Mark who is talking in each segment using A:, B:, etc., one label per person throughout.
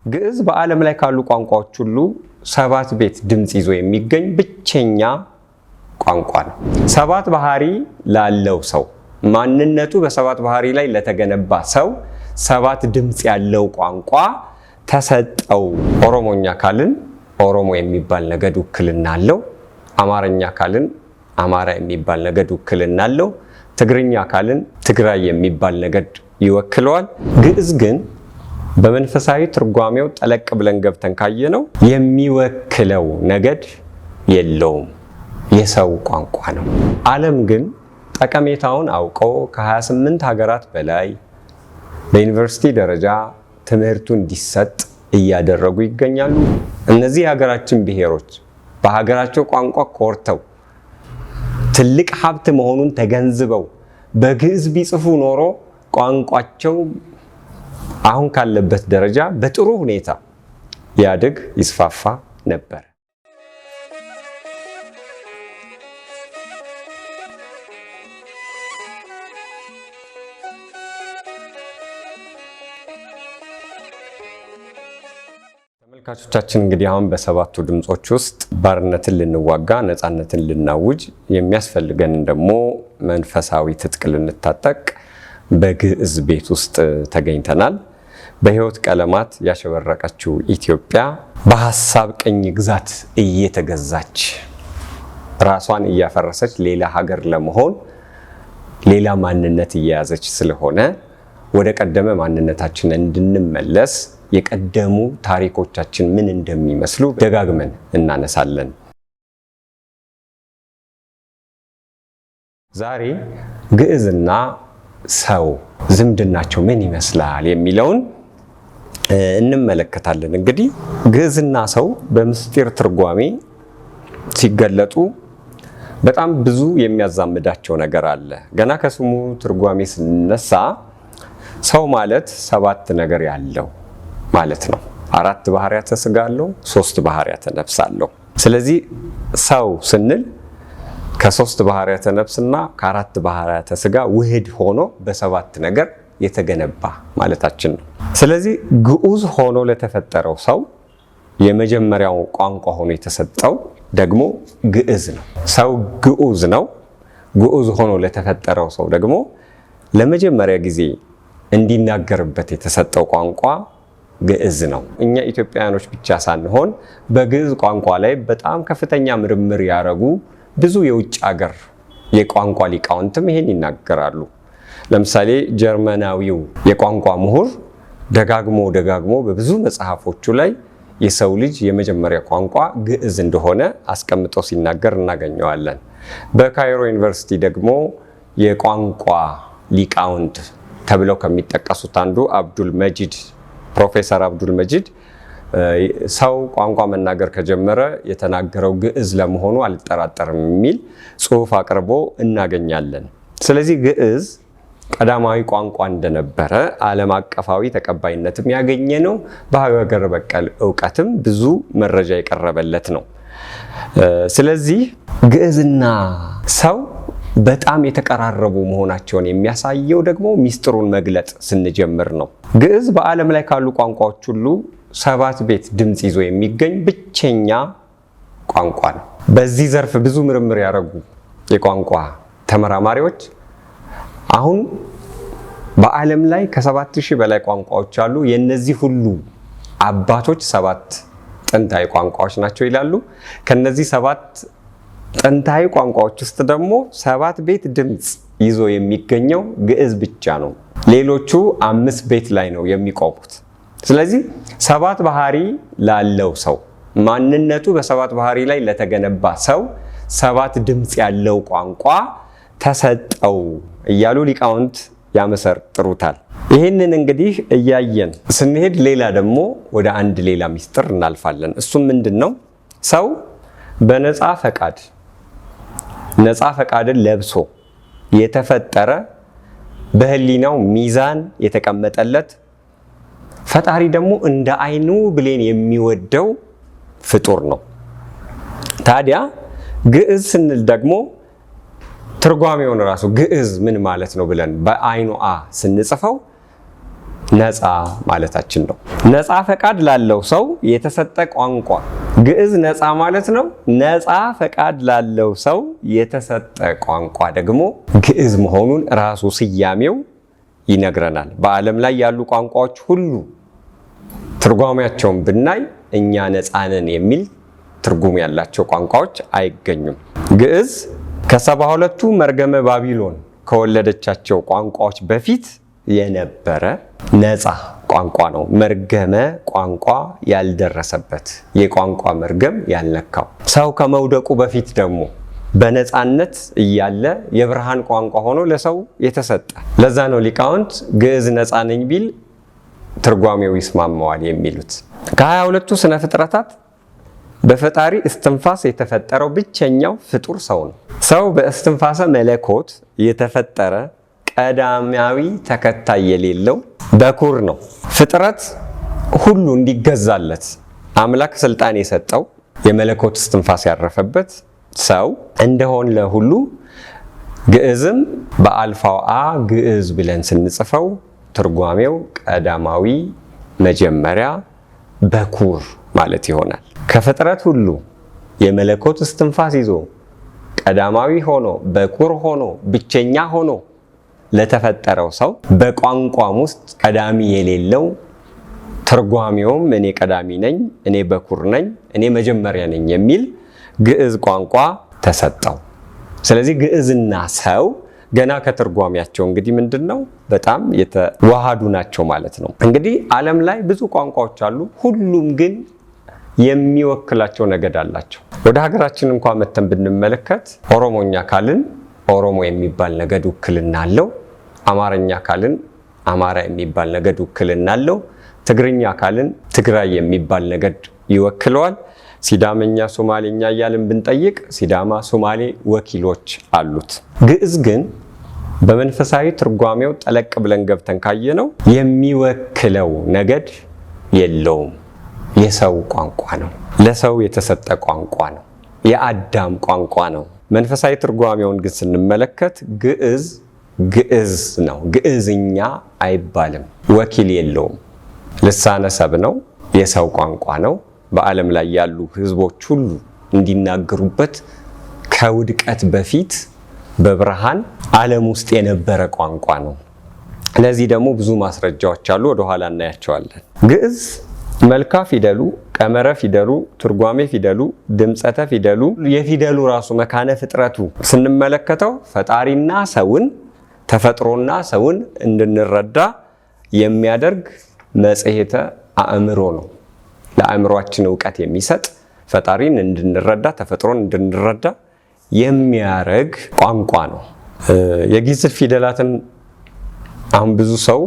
A: ግዕዝ በዓለም ላይ ካሉ ቋንቋዎች ሁሉ ሰባት ቤት ድምፅ ይዞ የሚገኝ ብቸኛ ቋንቋ ነው። ሰባት ባህሪ ላለው ሰው፣ ማንነቱ በሰባት ባህሪ ላይ ለተገነባ ሰው ሰባት ድምፅ ያለው ቋንቋ ተሰጠው። ኦሮሞኛ ካልን ኦሮሞ የሚባል ነገድ ውክልና አለው። አማርኛ ካልን አማራ የሚባል ነገድ ውክልና አለው። ትግርኛ ካልን ትግራይ የሚባል ነገድ ይወክለዋል። ግዕዝ ግን በመንፈሳዊ ትርጓሜው ጠለቅ ብለን ገብተን ካየነው የሚወክለው ነገድ የለውም። የሰው ቋንቋ ነው። ዓለም ግን ጠቀሜታውን አውቆ ከ28 ሀገራት በላይ በዩኒቨርሲቲ ደረጃ ትምህርቱ እንዲሰጥ እያደረጉ ይገኛሉ። እነዚህ የሀገራችን ብሔሮች በሀገራቸው ቋንቋ ኮርተው ትልቅ ሀብት መሆኑን ተገንዝበው በግዕዝ ቢጽፉ ኖሮ ቋንቋቸው አሁን ካለበት ደረጃ በጥሩ ሁኔታ ያድግ ይስፋፋ ነበር። ተመልካቾቻችን እንግዲህ አሁን በሰባቱ ድምጾች ውስጥ ባርነትን ልንዋጋ፣ ነፃነትን ልናውጅ፣ የሚያስፈልገንን ደግሞ መንፈሳዊ ትጥቅ ልንታጠቅ በግዕዝ ቤት ውስጥ ተገኝተናል። በሕይወት ቀለማት ያሸበረቀችው ኢትዮጵያ በሀሳብ ቅኝ ግዛት እየተገዛች ራሷን እያፈረሰች ሌላ ሀገር ለመሆን ሌላ ማንነት እየያዘች ስለሆነ ወደ ቀደመ ማንነታችን እንድንመለስ የቀደሙ ታሪኮቻችን ምን እንደሚመስሉ ደጋግመን እናነሳለን። ዛሬ ግዕዝና ሰው ዝምድናቸው ምን ይመስላል የሚለውን እንመለከታለን። እንግዲህ ግዕዝና ሰው በምስጢር ትርጓሜ ሲገለጡ በጣም ብዙ የሚያዛምዳቸው ነገር አለ። ገና ከስሙ ትርጓሜ ስንነሳ ሰው ማለት ሰባት ነገር ያለው ማለት ነው። አራት ባህሪያተ ሥጋ አለው፣ ሶስት ባህሪያተ ነፍስ አለው። ስለዚህ ሰው ስንል ከሶስት ባህሪያተ ነፍስና ከአራት ባህሪያተ ሥጋ ውህድ ሆኖ በሰባት ነገር የተገነባ ማለታችን ነው። ስለዚህ ግዑዝ ሆኖ ለተፈጠረው ሰው የመጀመሪያው ቋንቋ ሆኖ የተሰጠው ደግሞ ግዕዝ ነው። ሰው ግዑዝ ነው። ግዑዝ ሆኖ ለተፈጠረው ሰው ደግሞ ለመጀመሪያ ጊዜ እንዲናገርበት የተሰጠው ቋንቋ ግዕዝ ነው። እኛ ኢትዮጵያውያኖች ብቻ ሳንሆን በግዕዝ ቋንቋ ላይ በጣም ከፍተኛ ምርምር ያደረጉ ብዙ የውጭ ሀገር የቋንቋ ሊቃውንትም ይሄን ይናገራሉ። ለምሳሌ ጀርመናዊው የቋንቋ ምሁር ደጋግሞ ደጋግሞ በብዙ መጽሐፎቹ ላይ የሰው ልጅ የመጀመሪያ ቋንቋ ግዕዝ እንደሆነ አስቀምጦ ሲናገር እናገኘዋለን። በካይሮ ዩኒቨርሲቲ ደግሞ የቋንቋ ሊቃውንት ተብለው ከሚጠቀሱት አንዱ አብዱል መጂድ፣ ፕሮፌሰር አብዱል መጂድ ሰው ቋንቋ መናገር ከጀመረ የተናገረው ግዕዝ ለመሆኑ አልጠራጠርም የሚል ጽሑፍ አቅርቦ እናገኛለን። ስለዚህ ግዕዝ ቀዳማዊ ቋንቋ እንደነበረ ዓለም አቀፋዊ ተቀባይነትም ያገኘ ነው። በሀገር በቀል እውቀትም ብዙ መረጃ የቀረበለት ነው። ስለዚህ ግዕዝና ሰው በጣም የተቀራረቡ መሆናቸውን የሚያሳየው ደግሞ ሚስጥሩን መግለጥ ስንጀምር ነው። ግዕዝ በዓለም ላይ ካሉ ቋንቋዎች ሁሉ ሰባት ቤት ድምፅ ይዞ የሚገኝ ብቸኛ ቋንቋ ነው። በዚህ ዘርፍ ብዙ ምርምር ያደረጉ የቋንቋ ተመራማሪዎች አሁን በዓለም ላይ ከ7,000 በላይ ቋንቋዎች አሉ። የነዚህ ሁሉ አባቶች ሰባት ጥንታዊ ቋንቋዎች ናቸው ይላሉ። ከነዚህ ሰባት ጥንታዊ ቋንቋዎች ውስጥ ደግሞ ሰባት ቤት ድምፅ ይዞ የሚገኘው ግዕዝ ብቻ ነው። ሌሎቹ አምስት ቤት ላይ ነው የሚቆሙት። ስለዚህ ሰባት ባህሪ ላለው ሰው፣ ማንነቱ በሰባት ባህሪ ላይ ለተገነባ ሰው ሰባት ድምፅ ያለው ቋንቋ ተሰጠው እያሉ ሊቃውንት ያመሰጥሩታል። ይህንን እንግዲህ እያየን ስንሄድ ሌላ ደግሞ ወደ አንድ ሌላ ሚስጥር እናልፋለን። እሱም ምንድን ነው? ሰው በነፃ ፈቃድ፣ ነፃ ፈቃድን ለብሶ የተፈጠረ፣ በህሊናው ሚዛን የተቀመጠለት፣ ፈጣሪ ደግሞ እንደ አይኑ ብሌን የሚወደው ፍጡር ነው። ታዲያ ግዕዝ ስንል ደግሞ ትርጓሜውን ራሱ ግዕዝ ምን ማለት ነው ብለን በአይኑ አ ስንጽፈው ነፃ ማለታችን ነው። ነፃ ፈቃድ ላለው ሰው የተሰጠ ቋንቋ ግዕዝ ነፃ ማለት ነው። ነፃ ፈቃድ ላለው ሰው የተሰጠ ቋንቋ ደግሞ ግዕዝ መሆኑን ራሱ ስያሜው ይነግረናል። በዓለም ላይ ያሉ ቋንቋዎች ሁሉ ትርጓሜያቸውን ብናይ እኛ ነፃ ነን የሚል ትርጉም ያላቸው ቋንቋዎች አይገኙም። ግዕዝ ከ72ቱ መርገመ ባቢሎን ከወለደቻቸው ቋንቋዎች በፊት የነበረ ነፃ ቋንቋ ነው። መርገመ ቋንቋ ያልደረሰበት፣ የቋንቋ መርገም ያልነካው፣ ሰው ከመውደቁ በፊት ደግሞ በነፃነት እያለ የብርሃን ቋንቋ ሆኖ ለሰው የተሰጠ። ለዛ ነው ሊቃውንት ግዕዝ ነፃ ነኝ ቢል ትርጓሜው ይስማማዋል የሚሉት። ከ22ቱ ስነ ፍጥረታት በፈጣሪ እስትንፋስ የተፈጠረው ብቸኛው ፍጡር ሰው ነው። ሰው በእስትንፋሰ መለኮት የተፈጠረ ቀዳማዊ ተከታይ የሌለው በኩር ነው። ፍጥረት ሁሉ እንዲገዛለት አምላክ ስልጣን የሰጠው የመለኮት እስትንፋስ ያረፈበት ሰው እንደሆን ለሁሉ ግዕዝም በአልፋው አ ግዕዝ ብለን ስንጽፈው ትርጓሜው ቀዳማዊ፣ መጀመሪያ፣ በኩር ማለት ይሆናል። ከፍጥረት ሁሉ የመለኮት እስትንፋስ ይዞ ቀዳማዊ ሆኖ፣ በኩር ሆኖ፣ ብቸኛ ሆኖ ለተፈጠረው ሰው በቋንቋም ውስጥ ቀዳሚ የሌለው፣ ትርጓሜውም እኔ ቀዳሚ ነኝ፣ እኔ በኩር ነኝ፣ እኔ መጀመሪያ ነኝ የሚል ግዕዝ ቋንቋ ተሰጠው። ስለዚህ ግዕዝና ሰው ገና ከትርጓሜያቸው እንግዲህ ምንድነው በጣም የተዋሃዱ ናቸው ማለት ነው። እንግዲህ ዓለም ላይ ብዙ ቋንቋዎች አሉ። ሁሉም ግን የሚወክላቸው ነገድ አላቸው። ወደ ሀገራችን እንኳን መተን ብንመለከት ኦሮሞኛ ካልን ኦሮሞ የሚባል ነገድ ውክልና አለው። አማርኛ ካልን አማራ የሚባል ነገድ ውክልና አለው። ትግርኛ ካልን ትግራይ የሚባል ነገድ ይወክለዋል። ሲዳመኛ፣ ሶማሌኛ እያልን ብንጠይቅ ሲዳማ፣ ሶማሌ ወኪሎች አሉት። ግዕዝ ግን በመንፈሳዊ ትርጓሜው ጠለቅ ብለን ገብተን ካየነው የሚወክለው ነገድ የለውም። የሰው ቋንቋ ነው። ለሰው የተሰጠ ቋንቋ ነው። የአዳም ቋንቋ ነው። መንፈሳዊ ትርጓሜውን ግን ስንመለከት ግዕዝ ግዕዝ ነው። ግዕዝኛ አይባልም። ወኪል የለውም። ልሳነ ሰብ ነው። የሰው ቋንቋ ነው። በዓለም ላይ ያሉ ሕዝቦች ሁሉ እንዲናገሩበት ከውድቀት በፊት በብርሃን ዓለም ውስጥ የነበረ ቋንቋ ነው። ለዚህ ደግሞ ብዙ ማስረጃዎች አሉ። ወደኋላ እናያቸዋለን። ግዕዝ መልካ ፊደሉ፣ ቀመረ ፊደሉ፣ ትርጓሜ ፊደሉ፣ ድምፀተ ፊደሉ፣ የፊደሉ ራሱ መካነ ፍጥረቱ ስንመለከተው ፈጣሪና ሰውን፣ ተፈጥሮና ሰውን እንድንረዳ የሚያደርግ መጽሔተ አእምሮ ነው። ለአእምሯችን እውቀት የሚሰጥ፣ ፈጣሪን እንድንረዳ፣ ተፈጥሮን እንድንረዳ የሚያደርግ ቋንቋ ነው። የግዕዝ ፊደላትን አሁን ብዙ ሰው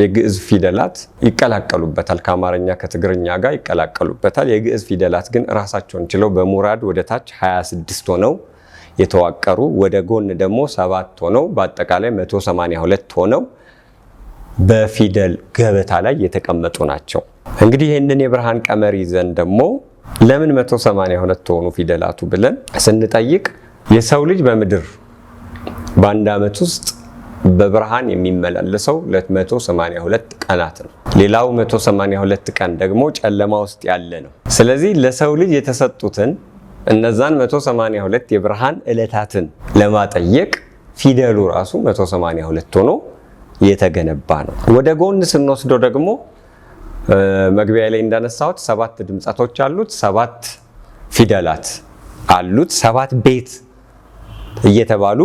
A: የግዕዝ ፊደላት ይቀላቀሉበታል፣ ከአማርኛ ከትግርኛ ጋር ይቀላቀሉበታል። የግዕዝ ፊደላት ግን ራሳቸውን ችለው በሙራድ ወደ ታች 26 ሆነው የተዋቀሩ፣ ወደ ጎን ደግሞ 7 ሆነው በአጠቃላይ 182 ሆነው በፊደል ገበታ ላይ የተቀመጡ ናቸው። እንግዲህ ይህንን የብርሃን ቀመር ይዘን ደግሞ ለምን 182 ሆኑ ፊደላቱ ብለን ስንጠይቅ የሰው ልጅ በምድር በአንድ ዓመት ውስጥ በብርሃን የሚመላለሰው 282 ቀናት ነው። ሌላው 182 ቀን ደግሞ ጨለማ ውስጥ ያለ ነው። ስለዚህ ለሰው ልጅ የተሰጡትን እነዛን 182 የብርሃን ዕለታትን ለማጠየቅ ፊደሉ ራሱ 182 ሆኖ የተገነባ ነው። ወደ ጎን ስንወስደው ደግሞ መግቢያ ላይ እንዳነሳሁት 7 ድምጻቶች አሉት፣ 7 ፊደላት አሉት፣ 7 ቤት እየተባሉ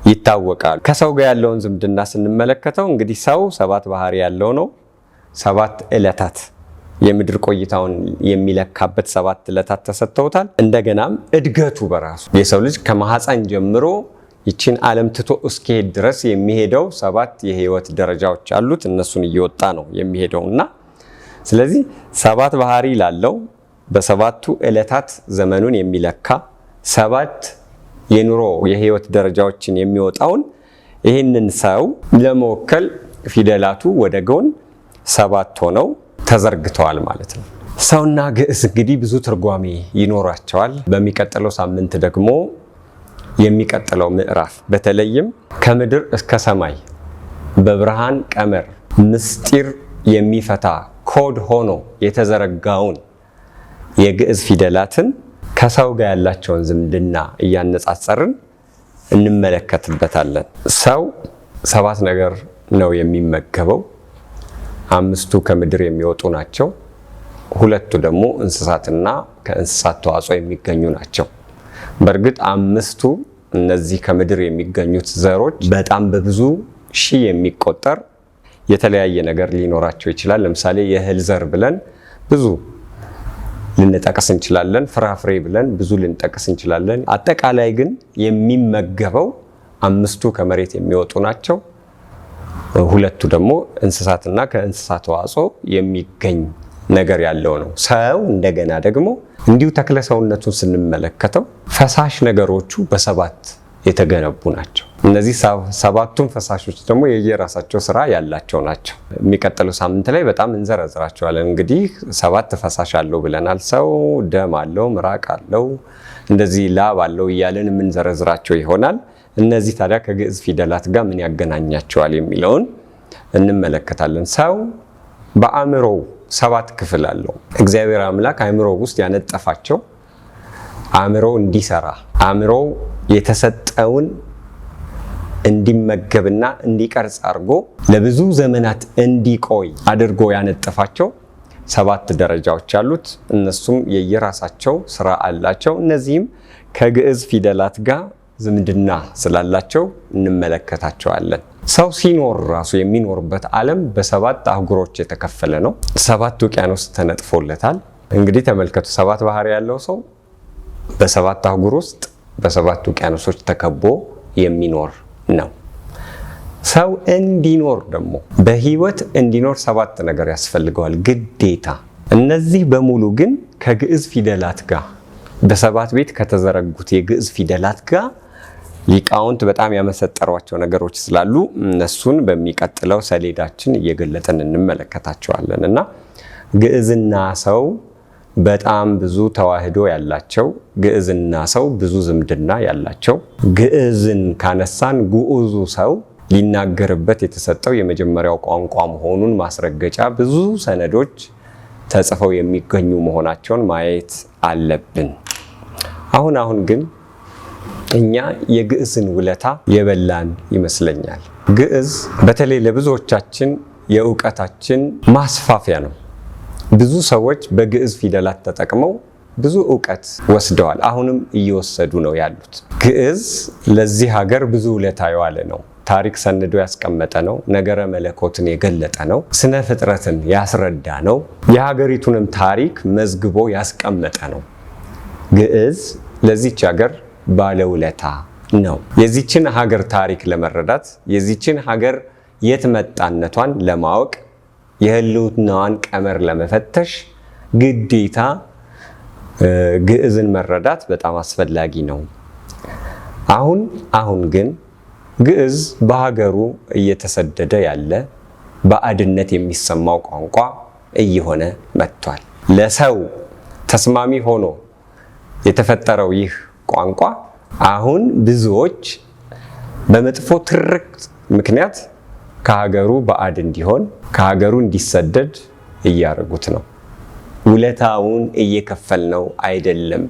A: ይታወቃሉ። ከሰው ጋር ያለውን ዝምድና ስንመለከተው እንግዲህ ሰው 7 ባህሪ ያለው ነው። 7 ዕለታት የምድር ቆይታውን የሚለካበት 7 ዕለታት ተሰጥተውታል። እንደገናም እድገቱ በራሱ የሰው ልጅ ከማህፀን ጀምሮ ይችን ዓለም ትቶ እስኪሄድ ድረስ የሚሄደው 7 የህይወት ደረጃዎች አሉት። እነሱን እየወጣ ነው የሚሄደውና ስለዚህ 7 ባህሪ ላለው በሰባቱ ዕለታት ዘመኑን የሚለካ 7 የኑሮ የህይወት ደረጃዎችን የሚወጣውን ይህንን ሰው ለመወከል ፊደላቱ ወደ ጎን 7 ሆነው ተዘርግተዋል ማለት ነው። ሰውና ግዕዝ እንግዲህ ብዙ ትርጓሜ ይኖራቸዋል። በሚቀጥለው ሳምንት ደግሞ የሚቀጥለው ምዕራፍ በተለይም ከምድር እስከ ሰማይ በብርሃን ቀመር ምስጢር የሚፈታ ኮድ ሆኖ የተዘረጋውን የግዕዝ ፊደላትን ከሰው ጋር ያላቸውን ዝምድና እያነጻጸርን እንመለከትበታለን። ሰው ሰባት ነገር ነው የሚመገበው። አምስቱ ከምድር የሚወጡ ናቸው። ሁለቱ ደግሞ እንስሳትና ከእንስሳት ተዋጽኦ የሚገኙ ናቸው። በእርግጥ አምስቱ እነዚህ ከምድር የሚገኙት ዘሮች በጣም በብዙ ሺህ የሚቆጠር የተለያየ ነገር ሊኖራቸው ይችላል። ለምሳሌ የእህል ዘር ብለን ብዙ ልንጠቅስ እንችላለን። ፍራፍሬ ብለን ብዙ ልንጠቅስ እንችላለን። አጠቃላይ ግን የሚመገበው አምስቱ ከመሬት የሚወጡ ናቸው። ሁለቱ ደግሞ እንስሳትና ከእንስሳት ተዋጽኦ የሚገኝ ነገር ያለው ነው። ሰው እንደገና ደግሞ እንዲሁ ተክለ ሰውነቱን ስንመለከተው ፈሳሽ ነገሮቹ በሰባት የተገነቡ ናቸው። እነዚህ ሰባቱን ፈሳሾች ደግሞ የየራሳቸው ስራ ያላቸው ናቸው። የሚቀጥለው ሳምንት ላይ በጣም እንዘረዝራቸዋለን። እንግዲህ ሰባት ፈሳሽ አለው ብለናል። ሰው ደም አለው፣ ምራቅ አለው፣ እንደዚህ ላብ አለው እያለን የምንዘረዝራቸው ይሆናል። እነዚህ ታዲያ ከግዕዝ ፊደላት ጋር ምን ያገናኛቸዋል የሚለውን እንመለከታለን። ሰው በአእምሮው ሰባት ክፍል አለው። እግዚአብሔር አምላክ አእምሮ ውስጥ ያነጠፋቸው አእምሮ እንዲሰራ አእምሮ የተሰጠውን እንዲመገብና እንዲቀርጽ አድርጎ ለብዙ ዘመናት እንዲቆይ አድርጎ ያነጠፋቸው ሰባት ደረጃዎች አሉት። እነሱም የየራሳቸው ስራ አላቸው። እነዚህም ከግዕዝ ፊደላት ጋር ዝምድና ስላላቸው እንመለከታቸዋለን። ሰው ሲኖር ራሱ የሚኖርበት ዓለም በሰባት አህጉሮች የተከፈለ ነው። ሰባት ውቅያኖስ ተነጥፎለታል። እንግዲህ ተመልከቱ፣ ሰባት ባህሪ ያለው ሰው በሰባት አህጉር ውስጥ በሰባት ውቅያኖሶች ተከቦ የሚኖር ነው። ሰው እንዲኖር ደግሞ በህይወት እንዲኖር ሰባት ነገር ያስፈልገዋል ግዴታ። እነዚህ በሙሉ ግን ከግዕዝ ፊደላት ጋር በሰባት ቤት ከተዘረጉት የግዕዝ ፊደላት ጋር ሊቃውንት በጣም ያመሰጠሯቸው ነገሮች ስላሉ እነሱን በሚቀጥለው ሰሌዳችን እየገለጥን እንመለከታቸዋለን። እና ግዕዝና ሰው በጣም ብዙ ተዋህዶ ያላቸው፣ ግዕዝና ሰው ብዙ ዝምድና ያላቸው፣ ግዕዝን ካነሳን ግዑዙ ሰው ሊናገርበት የተሰጠው የመጀመሪያው ቋንቋ መሆኑን ማስረገጫ ብዙ ሰነዶች ተጽፈው የሚገኙ መሆናቸውን ማየት አለብን። አሁን አሁን ግን እኛ የግዕዝን ውለታ የበላን ይመስለኛል። ግዕዝ በተለይ ለብዙዎቻችን የእውቀታችን ማስፋፊያ ነው። ብዙ ሰዎች በግዕዝ ፊደላት ተጠቅመው ብዙ እውቀት ወስደዋል። አሁንም እየወሰዱ ነው ያሉት። ግዕዝ ለዚህ ሀገር ብዙ ውለታ የዋለ ነው። ታሪክ ሰንዶ ያስቀመጠ ነው። ነገረ መለኮትን የገለጠ ነው። ስነ ፍጥረትን ያስረዳ ነው። የሀገሪቱንም ታሪክ መዝግቦ ያስቀመጠ ነው። ግዕዝ ለዚች ሀገር ባለውለታ ነው። የዚችን ሀገር ታሪክ ለመረዳት፣ የዚችን ሀገር የት መጣነቷን ለማወቅ፣ የህልውናዋን ቀመር ለመፈተሽ ግዴታ ግዕዝን መረዳት በጣም አስፈላጊ ነው። አሁን አሁን ግን ግዕዝ በሀገሩ እየተሰደደ ያለ ባዕድነት የሚሰማው ቋንቋ እየሆነ መጥቷል። ለሰው ተስማሚ ሆኖ የተፈጠረው ይህ ቋንቋ አሁን ብዙዎች በመጥፎ ትርክት ምክንያት ከሀገሩ ባዕድ እንዲሆን፣ ከሀገሩ እንዲሰደድ እያደረጉት ነው። ውለታውን እየከፈልነው አይደለም።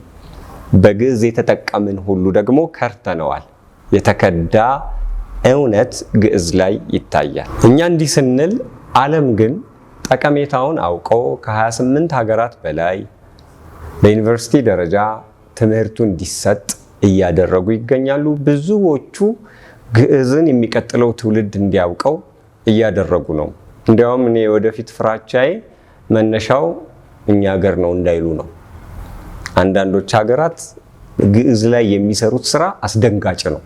A: በግዕዝ የተጠቀምን ሁሉ ደግሞ ከርተነዋል። የተከዳ እውነት ግዕዝ ላይ ይታያል። እኛ እንዲህ ስንል ዓለም ግን ጠቀሜታውን አውቆ ከ28 ሀገራት በላይ በዩኒቨርሲቲ ደረጃ ትምህርቱ እንዲሰጥ እያደረጉ ይገኛሉ። ብዙዎቹ ግዕዝን የሚቀጥለው ትውልድ እንዲያውቀው እያደረጉ ነው። እንዲያውም እኔ ወደፊት ፍራቻዬ መነሻው እኛ ሀገር ነው እንዳይሉ ነው። አንዳንዶች ሀገራት ግዕዝ ላይ የሚሰሩት ስራ አስደንጋጭ ነው።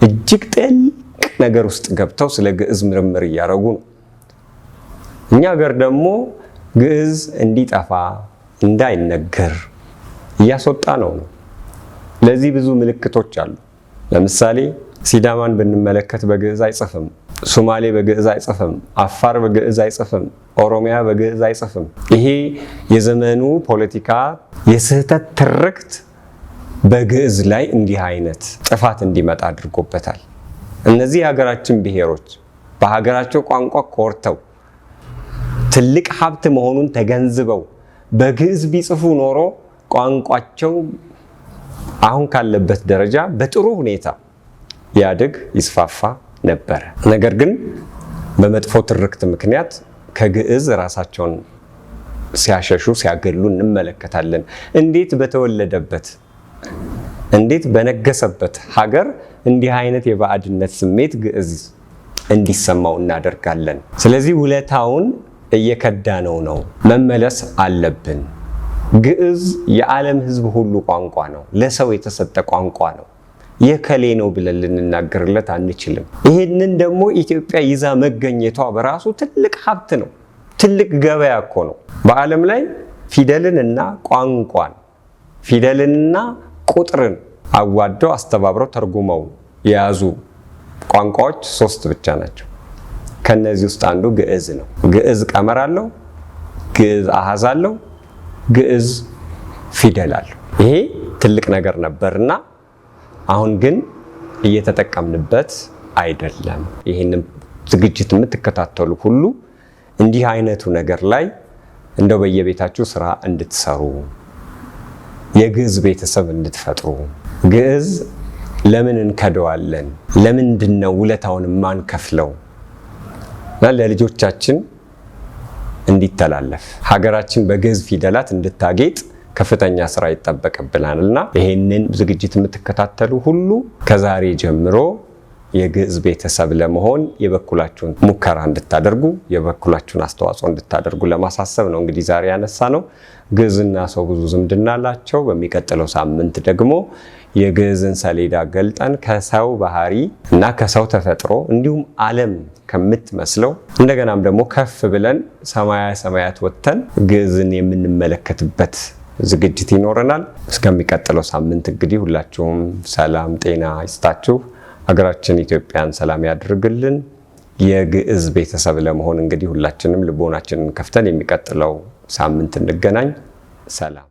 A: እጅግ ጥልቅ ነገር ውስጥ ገብተው ስለ ግዕዝ ምርምር እያደረጉ ነው። እኛ ሀገር ደግሞ ግዕዝ እንዲጠፋ እንዳይነገር እያስወጣ ነው። ለዚህ ብዙ ምልክቶች አሉ። ለምሳሌ ሲዳማን ብንመለከት በግዕዝ አይጽፍም። ሶማሌ በግዕዝ አይጽፍም። አፋር በግዕዝ አይጽፍም። ኦሮሚያ በግዕዝ አይጽፍም። ይሄ የዘመኑ ፖለቲካ የስህተት ትርክት በግዕዝ ላይ እንዲህ አይነት ጥፋት እንዲመጣ አድርጎበታል። እነዚህ የሀገራችን ብሔሮች በሀገራቸው ቋንቋ ኮርተው ትልቅ ሀብት መሆኑን ተገንዝበው በግዕዝ ቢጽፉ ኖሮ ቋንቋቸው አሁን ካለበት ደረጃ በጥሩ ሁኔታ ያድግ ይስፋፋ ነበረ። ነገር ግን በመጥፎ ትርክት ምክንያት ከግዕዝ ራሳቸውን ሲያሸሹ ሲያገሉ እንመለከታለን። እንዴት በተወለደበት፣ እንዴት በነገሰበት ሀገር እንዲህ አይነት የባዕድነት ስሜት ግዕዝ እንዲሰማው እናደርጋለን? ስለዚህ ውለታውን እየከዳነው ነው። መመለስ አለብን። ግዕዝ የዓለም ሕዝብ ሁሉ ቋንቋ ነው። ለሰው የተሰጠ ቋንቋ ነው። የከሌ ነው ብለን ልንናገርለት አንችልም። ይህንን ደግሞ ኢትዮጵያ ይዛ መገኘቷ በራሱ ትልቅ ሀብት ነው። ትልቅ ገበያ እኮ ነው። በዓለም ላይ ፊደልንና ቋንቋን፣ ፊደልንና ቁጥርን አዋደው አስተባብረው ተርጉመው የያዙ ቋንቋዎች ሶስት ብቻ ናቸው። ከነዚህ ውስጥ አንዱ ግዕዝ ነው። ግዕዝ ቀመር አለው፣ ግዕዝ አሃዝ አለው፣ ግዕዝ ፊደል አለው። ይሄ ትልቅ ነገር ነበርና አሁን ግን እየተጠቀምንበት አይደለም። ይህንን ዝግጅት የምትከታተሉ ሁሉ እንዲህ አይነቱ ነገር ላይ እንደው በየቤታችሁ ስራ እንድትሰሩ፣ የግዕዝ ቤተሰብ እንድትፈጥሩ። ግዕዝ ለምን እንከደዋለን? ለምንድን ነው ውለታውን የማንከፍለው? እና ለልጆቻችን እንዲተላለፍ፣ ሀገራችን በግዕዝ ፊደላት እንድታጌጥ ከፍተኛ ስራ ይጠበቅብናል እና ይሄንን ዝግጅት የምትከታተሉ ሁሉ ከዛሬ ጀምሮ የግዕዝ ቤተሰብ ለመሆን የበኩላችሁን ሙከራ እንድታደርጉ፣ የበኩላችሁን አስተዋጽኦ እንድታደርጉ ለማሳሰብ ነው እንግዲህ ዛሬ ያነሳ ነው። ግዕዝና ሰው ብዙ ዝምድና አላቸው። በሚቀጥለው ሳምንት ደግሞ የግዕዝን ሰሌዳ ገልጠን ከሰው ባህሪ እና ከሰው ተፈጥሮ እንዲሁም ዓለም ከምትመስለው እንደገናም ደግሞ ከፍ ብለን ሰማያ ሰማያት ወጥተን ግዕዝን የምንመለከትበት ዝግጅት ይኖረናል። እስከሚቀጥለው ሳምንት እንግዲህ ሁላችሁም ሰላም ጤና ይስጣችሁ። ሀገራችን ኢትዮጵያን ሰላም ያድርግልን። የግዕዝ ቤተሰብ ለመሆን እንግዲህ ሁላችንም ልቦናችንን ከፍተን የሚቀጥለው ሳምንት እንገናኝ። ሰላም።